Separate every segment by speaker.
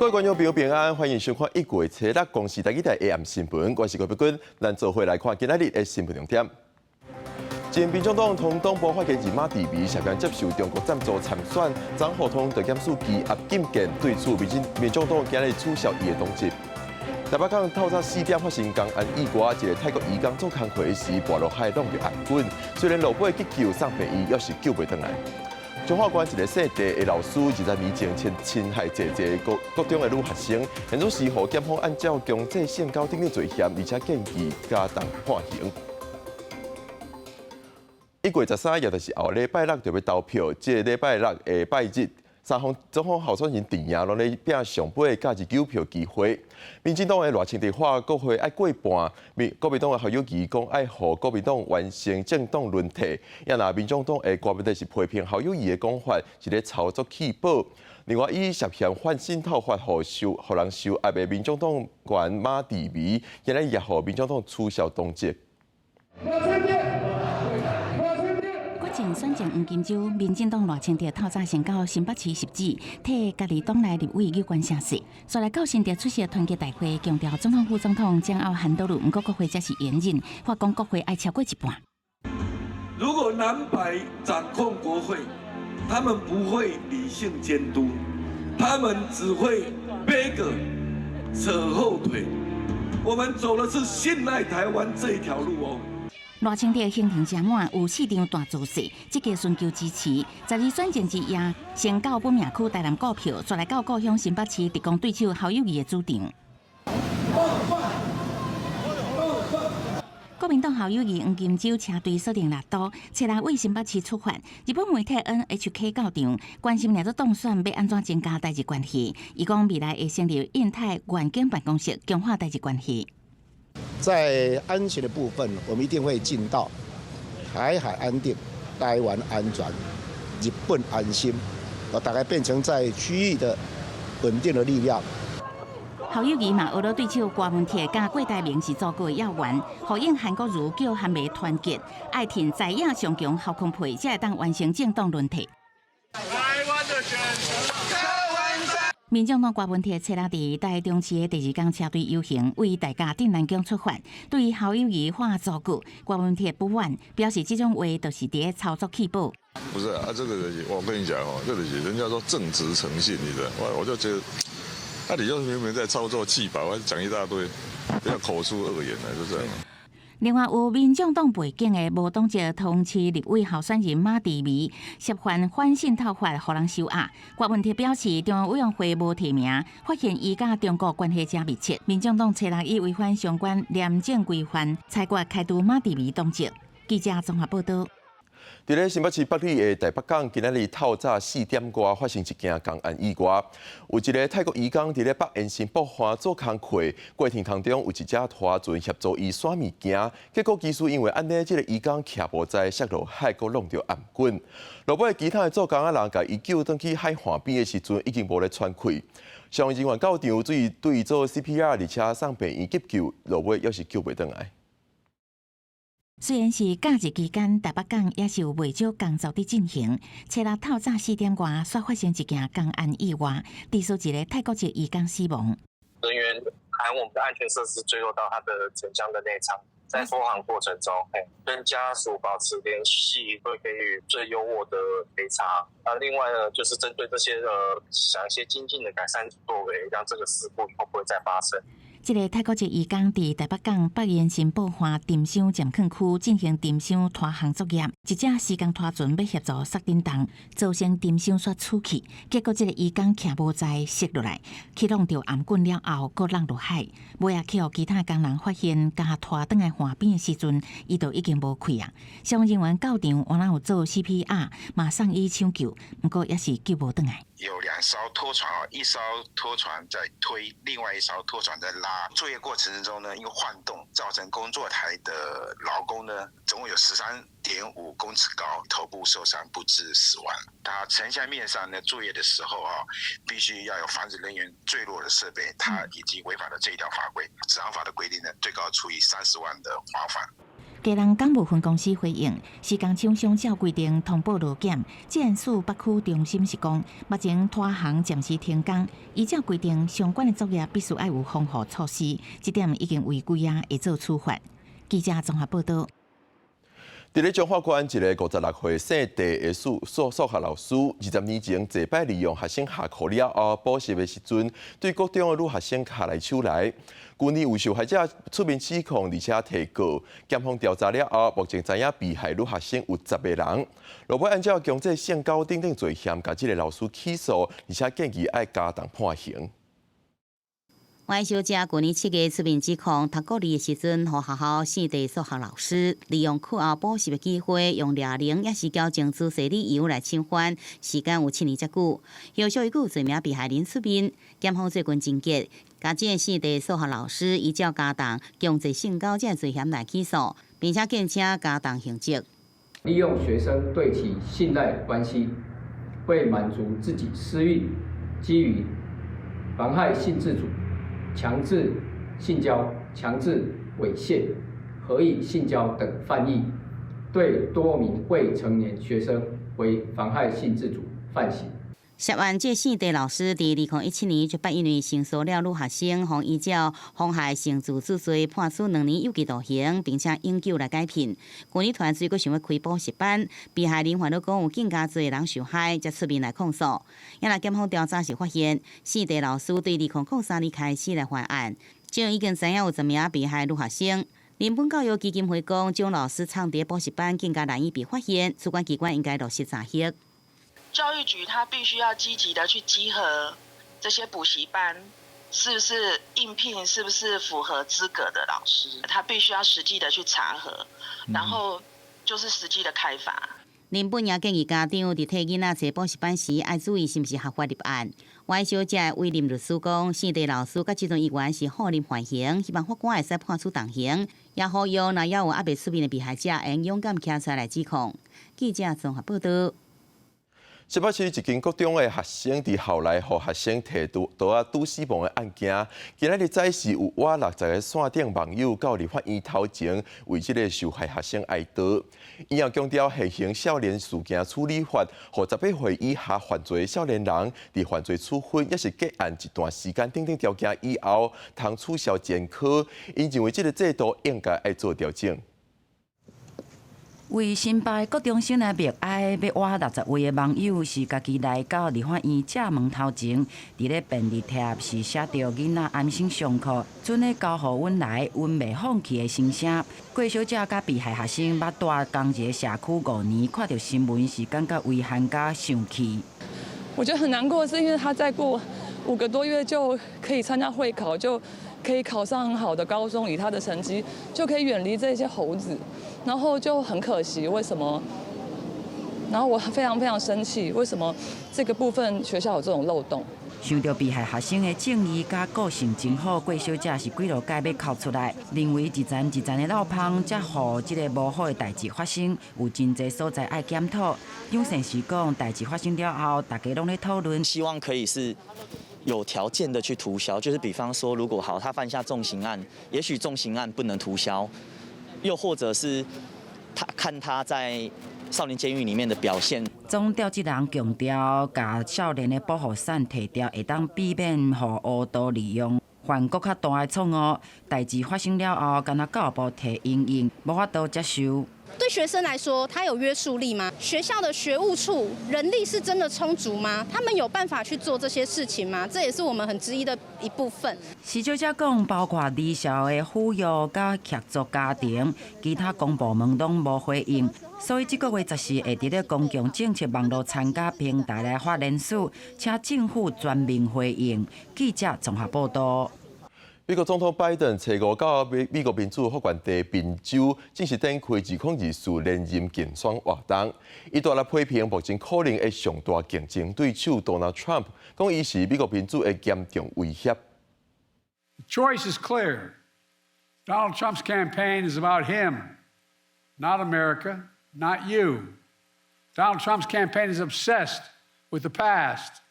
Speaker 1: 各位觀眾朋友平安，歡迎收看1月初六公視台語台 AM 新聞，我是郭碧君，咱做伙來看今仔日的新聞重點。前民眾黨通黨部發言人馬志明涉嫌接受中國贊助參選，張浩通就檢舉羈押禁見，對此民眾黨今日取消伊的黨籍。台北港透早4點發生工安意外，一個泰國移工做工課時跋落海挵著頷頸，雖然落尾急救送病院，猶是救袂轉來。彰化縣一個姓鄭的老師，20年前侵害姐姐國國中的女學生，現在司法檢方按照強制性交等的罪嫌，而且建議加重判刑。1月13，也就是後禮拜六就欲投票，這個禮拜六的拜日，三方總統候選人陣營攏咧拼上尾的假日糾票機會。民進黨的賴清德喊國會愛過半，民國民黨的侯友宜講愛予國民黨完成政黨輪替，也若民眾黨的郭文是批評侯友宜的講法是咧操作棄保。另外，以涉嫌反滲透法予受予人收押的民眾黨員馬志明，今日也予民眾黨取消黨籍。
Speaker 2: 前選將黃金週，民進黨賴清德透早先到新北市汐止，替家己黨內立委有關聲勢。煞來到新竹出席團結大會，強調總統副總統將後韓國瑜，毋過國會才是延任，發講國會愛超過一半。
Speaker 3: 如果藍白掌控國會，他們不會理性監督，他們只會背個扯後腿。我們走的是信賴台灣這一條路哦。
Speaker 2: 賴清德行程誠滿，有四場大造勢，積極尋求支持。12選戰之夜，先到本命區台南顧票，煞來到故鄉新北市直攻對手侯友宜的主場。國民黨侯友宜黃金週車隊鎖定六都，初六為新北市出發。日本媒體 NHK 到場，關心領導當選欲按怎增加台日關係。伊講未來會成立印太願景辦公室，強化台日關係。
Speaker 4: 在安全的部分，我們一定會盡到台海安定、台灣安全、日本安心，大概變成在區域的穩定的力量。
Speaker 2: 侯友宜嘛，學了對手郭文鐵佮郭台銘是祖國的要員，呼應韓國瑜叫韓媒團結，愛挺在野上強侯康配，才會當完成政黨輪替。
Speaker 3: 台灣的選擇。
Speaker 2: 民眾黨郭文鐵初六佇台中市的第二工車隊遊行，為大甲鎮瀾宮出發。對於侯友宜喊祖國，郭文鐵不滿，表示這種話就是佇咧操作棄保。
Speaker 5: 不是啊，這個我跟你講哦，這個是人家說正直誠信，你知道？我就覺得，那你就是明明在操作棄保，我講一大堆，不要口出惡言了，就這樣。
Speaker 2: 另外，有民眾黨背景的無黨籍桃園市立委候選人馬志明涉犯反滲透法，予人收押。郭文鐵表示，中央委員會無提名，發現伊佮中國關係誠密切。民眾黨初六以違反相關廉政規範，裁決開除馬志明黨籍。記者綜合報道。
Speaker 1: 佇咧新北市北里的台北港，今仔日透早4點外發生一件工安意外，有一個泰國移工佇咧北延伸駁岸做工課過程當中，有一隻拖船協助伊徙物件，結果技師因為按呢，這個移工徛無在摔落海，閣挵著頷頸。落尾其他的做工仔人共伊救轉去海岸邊的時陣，已經無咧喘氣。消防人員到場，對伊做 CPR，而且送病院急救，落尾猶是救袂轉來。
Speaker 2: 雖然是假日期間，台北港也是有袂少工作佇進行。初六透早4點外，煞發生一件工安意外，至少一個泰國籍移工死亡。
Speaker 6: 人員含我們的安全設施墜落到他的沉箱的內艙，在拖航過程中，跟家屬保持聯繫，會給予最優渥的賠償。那另外呢，就是針對這些想一些精進的改善作為，讓這個事故以後不會再發生。
Speaker 2: 這個泰國籍移工佇台北港北延伸駁岸沉箱暫囥區進行沉箱拖航作業，一隻施工拖船欲協助索振動，造成沉箱煞出去，結果這個移工徛無在摔落來，去挵著頷頸了後，閣挵落海。尾仔去予其他工人發現，共拖轉來岸邊的時陣，伊就已經無氣啊。消防人員到場，原來有做 CPR，嘛送醫搶救，毋過猶是救無轉來。
Speaker 7: 有兩艘拖船哦，一艘拖船在推，另外一艘拖船在拉。作業過程中呢，因為晃動造成工作台的勞工呢，總共有13.5公尺高，頭部受傷不治死亡。他沉箱面上呢作業的時候啊，必須要有防止人員墜落的設備，他已經違反了這一條法規。職安法的規定呢，最高處以30萬的罰款。
Speaker 2: 基隆港務分公司回應，施工廠商照規定通報勞檢，捷安市北區中心是講，目前拖航暫時停工，依照規定，相關的作業必須愛有防護措施，這點已經違規啊，會做處罰。記者綜合報道。
Speaker 1: 佇咧彰化縣，一个56歲姓鄭的數學老師，20年前坐擺利用學生下課了後補習的時陣，對國中的女學生跤來手來。舊年有受害者出面指控，而且提告，檢方調查了後，目前知影被害女學生有10個人。落尾按照強制性交等等罪嫌，共這个老師起訴，而且建議愛加重判刑。
Speaker 8: 黃小姐舊年7月出面指控，讀國二的時陣，予學校姓鄭數學老師利用課後補習的機會，用掠鈴抑是矯正姿勢理由來侵犯，時間有7年遮久。後續閣有濟名被害人出面，檢方最近偵結，共這个姓鄭數學老師依照加重強制性交這个罪嫌來起訴，並且建請加重刑責。
Speaker 9: 利用學生對其信賴關係，為滿足自己私欲，基於妨害性自主、強制性交、強制猥褻、合意性交等犯意，對多名未成年學生為妨害性自主犯行。
Speaker 8: 涉案這姓鄭老師，佇2017年就捌因為性騷擾女學生，予依照妨害性自主罪判處2年有期徒刑，並且永久來解聘。舊年傳出閣想欲開補習班，被害人煩惱講有更加濟人受害，才出面來控訴。也來檢方調查時發現，姓鄭老師對2003年開始來犯案，這已經知影有10名被害女學生。人本教育基金會講，將老師藏佇補習班更加難以被發現，主管機關應該落實查核。
Speaker 10: 教育局他必須要積極的去稽核這些補習班，是不是應聘，是不是符合資格的老師，他必須要實際的去查核，然後就是實際的開罰。
Speaker 8: 林本也建議家長佇替囡仔揣補習班時，愛注意是毋是合法入案。歪小姐委任律師講，姓鄭老師佮這陣議員是予人緩刑，希望法官會使判處重刑，也呼籲若猶有猶未出面的被害者，會勇敢站出來指控。記者綜合報道。
Speaker 1: 新北市一間國中的學生佇校內予學生提刀仔拄死亡的案件，今仔日早時有倚60個線頂網友到立法院頭前為這个受害學生哀悼。伊又強調現行少年事件處理法，予18歲以下犯罪少年人，佇犯罪處分抑是結案一段時間等等條件以後，通取消前科。𪜶認為這个制度應該愛做調整。
Speaker 11: 為新北國中生來默哀，欲倚60位的網友是家己來到立法院正門頭前，佇咧便利貼是寫著囡仔安心上課，準咧交予阮來，阮袂放棄的心聲。郭小姐佮被害學生捌蹛仝一个社區5年，看著新聞是感覺遺憾佮生氣。
Speaker 12: 我覺得很難過，是因為他再過5個多月就可以參加會考，就可以考上很好的高中，以他的成績就可以遠離這些猴子。然後就很可惜，為什麼？然後我非常非常生氣，為什麼這個部分學校有這種漏洞？
Speaker 11: 想著被害學生的正義佮個性真好，郭小姐是幾落擺欲哭出來，認為一層一層的漏縫，才予這个無好的代誌發生，有真濟所在愛檢討。張善時講，代誌發生了後，大家攏咧討論，
Speaker 13: 希望可以是有條件的去塗銷，就是比方說，如果好，他犯下重刑案，也許重刑案不能塗銷。又或者是他看他在少年監獄裡面的表現。
Speaker 11: 總調這人強調，共少年的保護傘提掉，會當避免予烏道利用，犯閣較大的錯誤。代誌發生了後，敢若教育部提因應，無法度接受。
Speaker 14: 對學生來說，他有約束力嗎？學校的學務處人力是真的充足嗎？他們有辦法去做這些事情嗎？這也是我們很質疑的一部分。
Speaker 11: 施小姐講，包括兒少的撫育佮協助家庭，其他公部門攏無回應，所以這個月14會佇咧公共政策網路參加平台來發聯署，請政府全面回應。記者綜合報道。
Speaker 1: 美國總統拜登初五到美國民主發源地賓州，正式展開2024連任競選活動。伊大力批評目前可能的上大競爭對手 Donald Trump，講伊是美國民主的嚴重威脅。
Speaker 15: The choice is clear. Donald Trump's campaign is about him, not America, not you. Donald Trump's campaign is obsessed with the past,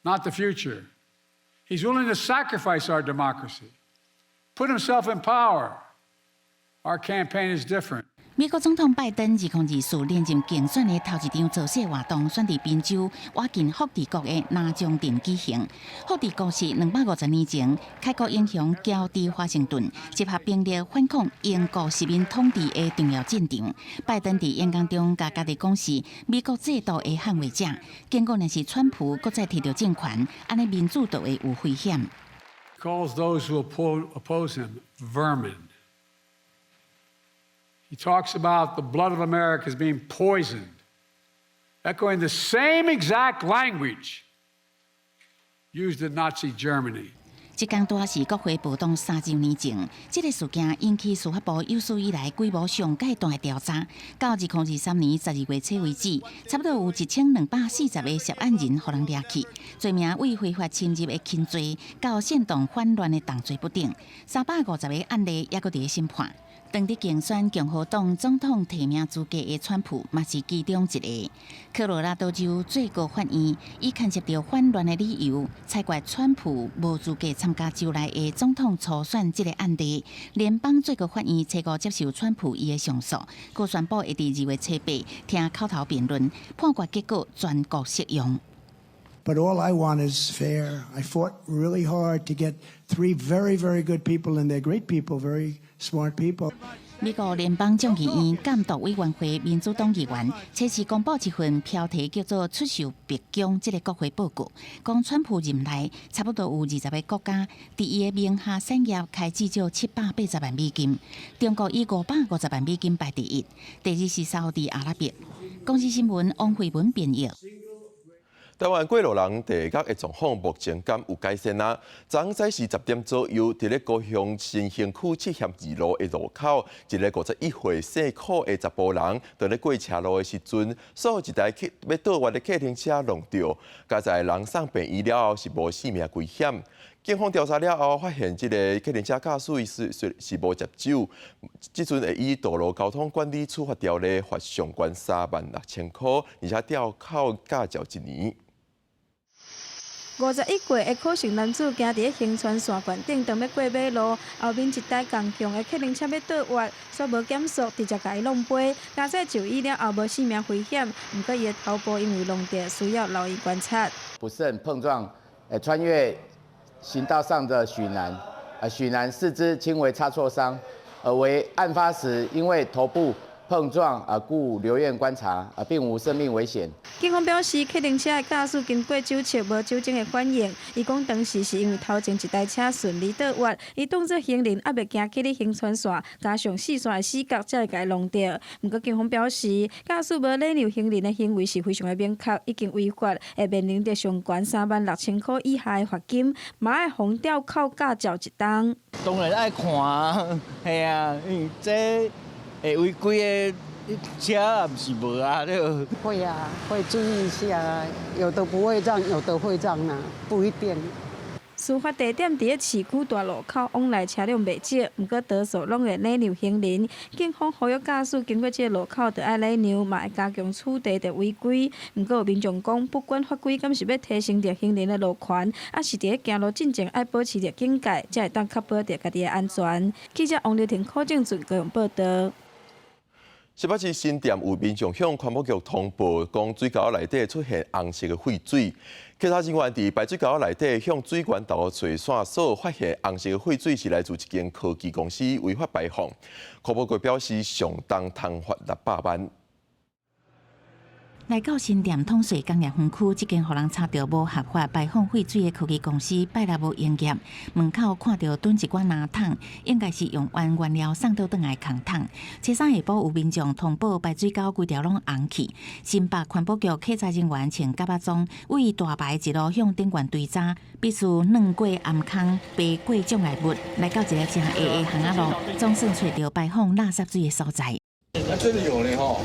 Speaker 15: not the future. He's willing to sacrifice our democracy, put himself in power. Our campaign is different.
Speaker 2: 美國總統拜登2024連任競選的頭一場造勢活動，選佇賓州倚近福治國的南莊鎮舉行。福治國是250年前開國英雄喬治華盛頓集合兵力反抗英國殖民統治的重要戰場。拜登佇演講中，共家己講是美國制度的捍衛者。結果若是川普閣再提著政權，按呢民主就會有危險。
Speaker 15: Calls those who oppose him vermin. He talks about the blood of America as being poisoned, echoing the same exact language used in Nazi Germany.
Speaker 2: 這工拄仔是國會暴動3週年前，這個事件引起司法部有史以來規模上蓋大的調查。到2023年12月初為止，差不多有1240個涉案人予人掠去，罪名為非法侵入的輕罪，到煽動反亂的重罪不等。350個案例猶閣佇咧審判。當佇競選共和黨總統提名資格的川普，嘛是其中一個。科羅拉多州最高法院以牽涉著反亂的理由，裁決川普無資格參加州內的總統初選這個案例。聯邦最高法院初五接受川普伊的上訴，閣宣布會佇2月初8聽口頭辯論，判決結果全國適用。
Speaker 16: But all I want is fair. I fought really hard to get three very, very good people, and they're great people, very smart people.
Speaker 2: 美國聯邦眾議院監督委員會民主黨議員，初四公布一份標題叫做《出售白宮》這个國會報告，講川普任內差不多有20個國家佇伊的名下產業開至少780萬美金，中國以550萬美金排第一，第二是沙烏地阿拉伯。公視新聞王慧文編譯。
Speaker 1: 台灣過路人地獄的狀況目前敢有改善啊？昨昏早時10點左右，佇咧高雄新興區七賢二路的路口，一个51歲姓柯的查埔人，佇咧過車路的時陣，遭一台客欲倒彎的客運車撞著，佳哉人送病院了後是無性命危險。警方調查了後，發現這个客運車駕駛是無食酒，這陣會依道路交通管理處罰條例罰上懸36,000塊，而且吊考駕照一年。
Speaker 17: 51歲的柯姓男子行佇咧恆川線懸頂，當欲過馬路，後面一台仝向的客運車欲倒彎，煞無減速，直接共伊挵飛。佳哉就醫了後無性命危險，毋過伊的頭部因為挵著，需要留醫觀察。
Speaker 18: 不慎碰撞，穿越行道上的許男，許男四肢輕微擦挫傷，而為案發時因為頭部碰撞啊，故留院觀察啊，並無生命危險。
Speaker 17: 警方表示，客運車的駕駛經過酒測無酒精的反應。伊講當時是因為頭前一台車順利倒彎，伊當作行人猶未行去咧行川線，加上四線的死角，才會共伊挵著。毋過警方表示，駕駛無禮讓行人的行為是非常的明確，已經違法，會面臨著上懸36,000塊以下的罰金，嘛愛予吊考駕照一冬。
Speaker 19: 當然愛看啊，係啊，因為這會違規的車也毋是無啊，對。
Speaker 20: 會啊，會注意一下，有的不會讓，有的會讓啊，不一定。
Speaker 17: 事發地點佇咧市區大路口，往來車輛袂少，毋過多數攏會禮讓行人。警方呼籲駕駛經過這个路口，著愛禮讓，嘛會加強處罰著違規。毋過有民眾講，不管法規敢是欲提升著行人的路權，抑是佇咧行路進前愛保持著警戒，才會當確保著家己的安全。記者王劉婷、柯正俊高雄報導。
Speaker 1: 新北市新店有民眾向環保局通報，講水溝內底出現紅色的廢水。稽查人員佇排水溝內底向水源頭揣線索，發現紅色的廢水是來自一間科技公司違法排放。環保局表示，上重通罰600萬。
Speaker 2: 來到新店統穗工業園區，這間予人查著無合法排放廢水的科技公司，拜六無營業。門口看著囤一寡藍桶，應該是用完原料送倒轉來空桶。初三下晡有民眾通報排水溝規條攏紅去。新北環保局稽查人員穿蛤仔裝，對大排一路向頂懸追查，必須鑽過頷空，爬過障礙物，來到一个誠狹的巷仔路，總算揣著排放垃圾水的所在。
Speaker 3: 啊，真的有呢吼！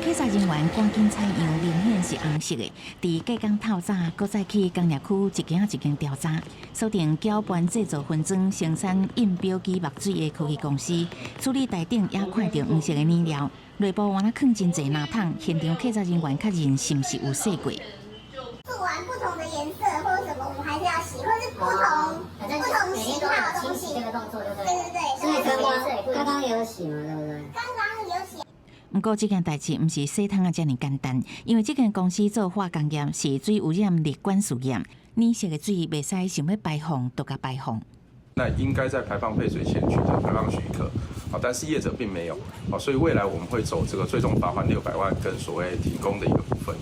Speaker 2: 稽查人員趕緊採樣，明顯是紅色的。佇隔工透早，閣再去工業區一間一間調查，鎖定攪拌製造分裝生產印表機墨水的科技公司，處理台頂也看著黃色的染料，內部原來囥真濟藍桶，現場稽查人員確認是毋是有洗過。
Speaker 21: 做完不同的顏色或者什麼，我們還是要洗，或是不同型號的東西。對對對，所以顏色也不剛剛有洗嘛，對不對？剛剛有洗。
Speaker 2: 毋過，這件代誌毋是洗桶仔遮爾簡單，因為這間公司做化工業是水污染立管試驗，染色的水袂使想欲排放就共排放。
Speaker 4: 那應該在排放廢水前取得排放許可，但是業者並沒有，所以未來我們會走這個最終罰鍰600萬跟所謂停工的一個部分。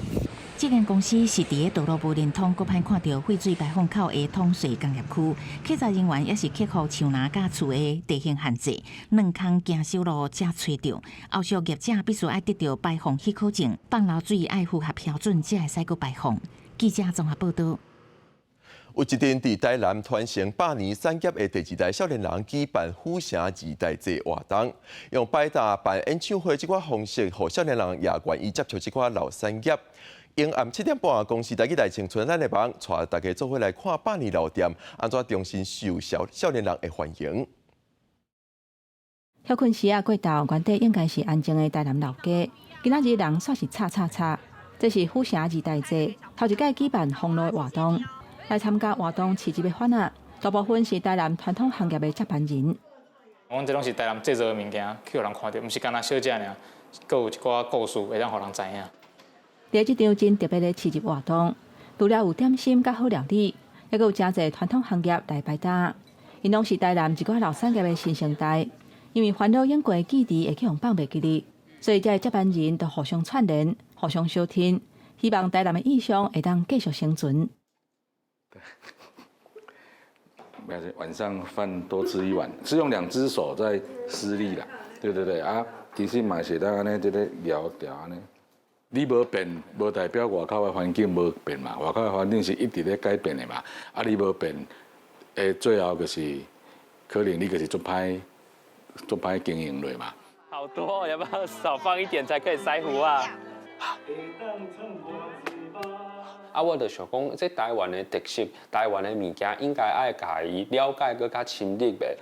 Speaker 2: 這間公司是佇咧道路無連通，閣歹看著廢水排放口的統水工業區，稽查人員也是克服樹林佮厝的地形限制，兩空行修路才揣著。後續業者必須愛得著排放許可證，放流水愛符合標準，才會使閣排放。記者綜合報導。
Speaker 1: 有一陣佇台南傳承百年產業的第二代少年人舉辦府城二代節活動，用擺搭辦演唱會這款方式，予少年人也願意接觸這款老產業。傍暗7點半，公視台語台青春咱的網，帶大家做伙來看百年老店，按怎重新受少少年人的歡迎。
Speaker 22: 歇睏時仔過晝，原底應該是安靜的台南老街，今仔日人煞是吵吵吵。這是府城二代節頭一擺舉辦封路的活動，來參加活動市集的販仔，大部分是台南傳統行業的接班人。
Speaker 23: 阮這攏是台南製造的物件，去予人看著，毋是干焦小食爾，閣有一寡故事會當予人知影。
Speaker 22: 佇這場真特別的市集活動，除了有點心佮好料理，猶閣有誠濟傳統行業來擺擔。𪜶攏是台南一寡老產業的新生代，因為煩惱湧過記憶會去予放袂記哩，所以這个接班人就互相串聯、互相相挺，希望台南的意象會當繼續生存。
Speaker 24: 晚上飯多吃一碗，是用兩隻手在施力啦，對對對啊，其實嘛是當按呢，這个搖調按呢。你無變，無代表外口的環境無變嘛，外口的環境是一直咧改變的嘛。啊，你無變，最後就是可能你就是足歹，足歹經營落嘛。
Speaker 25: 好多，要不要少放一點才可以塞糊啊？
Speaker 26: 啊，我就想講，這台灣的特色，台灣的物件，應該愛共伊了解閣較深入的。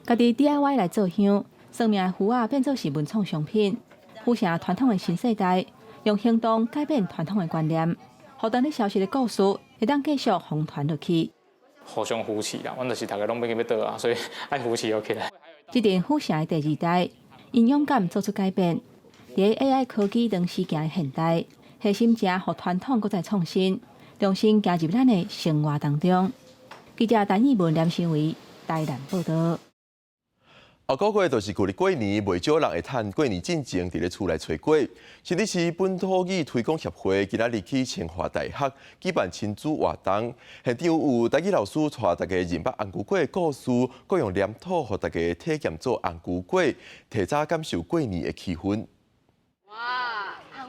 Speaker 22: 家己 DIY 來做香，算命的符仔變做是文創商品，府城傳統的新世代，用行動改變傳統的觀念，予當咧消失的故事會當繼續弘傳落去。
Speaker 23: 互相扶持啦，阮就是逐家攏欲去欲倒啊，所以愛扶持落起來。
Speaker 22: 這陣府城的第二代，𪜶勇敢做出改變，佇 AI 科技同時行的現代，核心正予傳統閣再創新，重新加入咱的生活當中。記者陳義文、連新偉台南報導。
Speaker 1: 後個月就是舊曆過年，袂少人會趁過年進前佇咧厝內揣粿。新竹市本土語推廣協會今仔日去清華大學舉辦親子活動，現場有台語老師帶大家認捌紅龜粿的故事，閣用黏土予大家體驗做紅龜粿，提早感受過年的氣氛。
Speaker 27: 哇，紅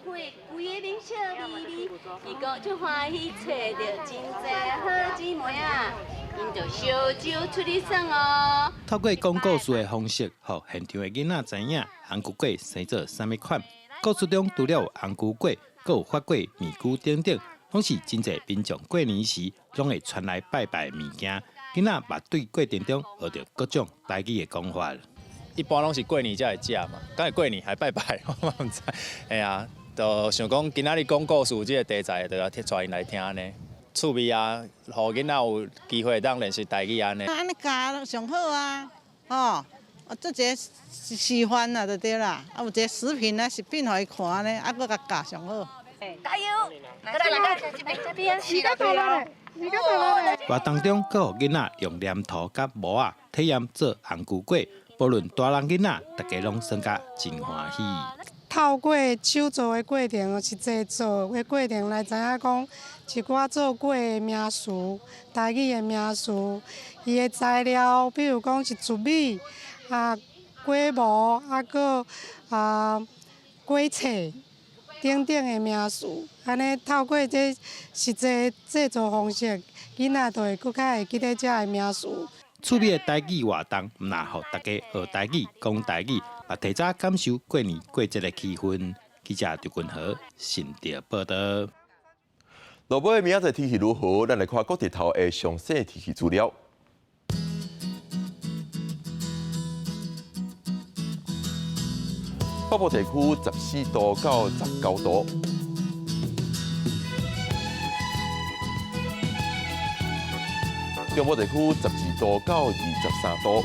Speaker 27: 龜粿規个面笑眯眯，伊講足歡喜揣著真濟好姊妹啊！𪜶就相招出去耍哦。
Speaker 28: 透過講故事的方式，予現場的囡仔知影紅龜粿生做啥物款。故事中除了有紅龜粿，閣有發粿、麵龜等等，攏是真濟民眾過年時攏會傳來拜拜的物件。囡仔嘛對過程中學著各種台語的講法。
Speaker 29: 一般攏是過年才會食嘛，敢會過年還拜拜，我嘛毋知。嘿啊，就想講今仔日講故事這个題材，就來帶𪜶來聽按呢，趣味啊，予囡仔有機會當練習台語按呢。
Speaker 30: 按呢教上好啊，吼，啊，做一个示範啊，就對啦。啊，有一个視頻啊，視頻予伊看按呢，啊，閣共教上好。
Speaker 27: 加油！來來來，這邊，時間到啦！
Speaker 28: 活動中，閣予囡仔用黏土佮模仔體驗做紅龜粿，無論大人囡仔，大家攏耍甲真歡喜。
Speaker 31: 透過手做的過程，實際做的過程來知影講一寡做粿的名詞、台語的名詞，伊的材料，比如講是糯米、啊粿模，啊閣啊粿冊等等的名詞，按呢透過這實際製作方式，囡仔就會閣較會記得這个名詞。
Speaker 28: 趣味的台語活動，毋但予大家學台語、講台語，嘛提早感受過年過節的氣氛。記者張君和新竹報導。
Speaker 1: 落尾明仔載天氣如何？咱來看國地頭的詳細天氣資料。北部地區14度到19度。中部地區12度到23度。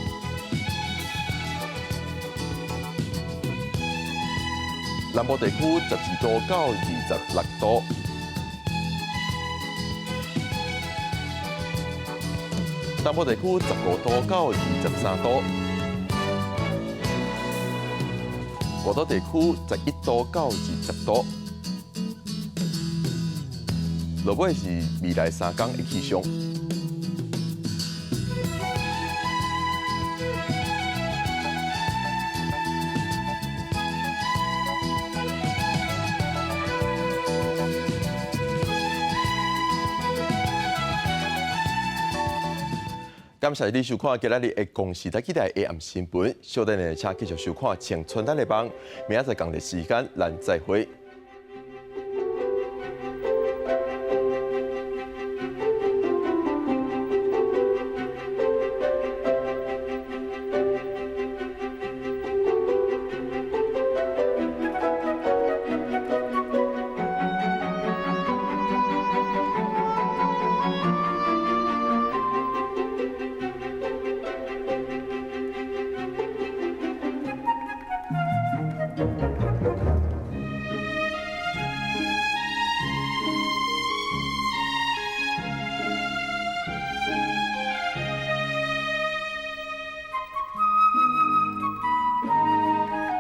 Speaker 1: 南部地區12度到26度，東部地區15度到23度，外島地區11度到20度。落尾是未來3天的氣象。感謝你收看今仔日的公視台語台下暗新聞，小等下請繼續收看《青春咱的夢》，明仔載仝個時間，咱再會。